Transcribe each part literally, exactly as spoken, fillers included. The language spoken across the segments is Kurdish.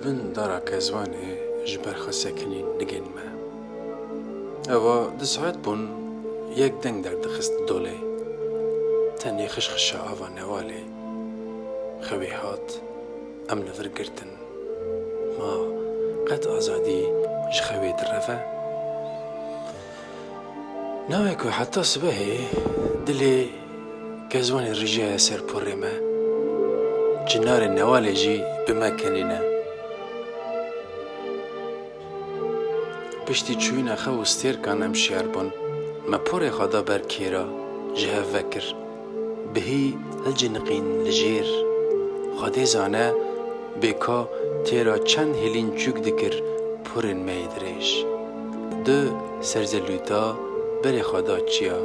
Bin dara Kezwanê ji ber xwe sekinî nigên me. Eva du saet bûn yek deng derdixist dolê. Tenê xişxişa ava newalê. Xewê hat, em li vir girtin. Ma qet azadî ji xewê direve? Navê ku heta sibehê dilê Kezwanê rijiyaye ser porê me, çinarê newalê jî bi me kenîne. Piştî çûyîna xew û stêrkan em şiyar bûn. Me porê xwe da ber kêra, ji hev vekir. Bihî hilciniqîn li jêr. Xwedê zane, bêka têra çend hêlîn çûk dikir porên me yê dirêj. Du serzelûta berê xwe da çiya.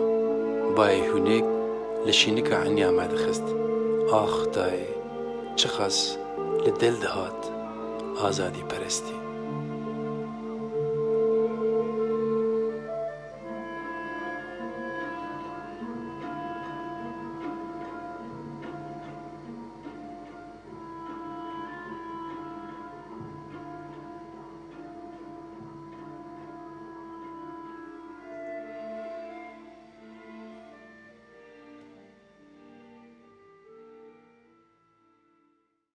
Bayê hûnêk li şînika eniya me dixist. Ax dayê, çiqas li dil dihat azadî perestî.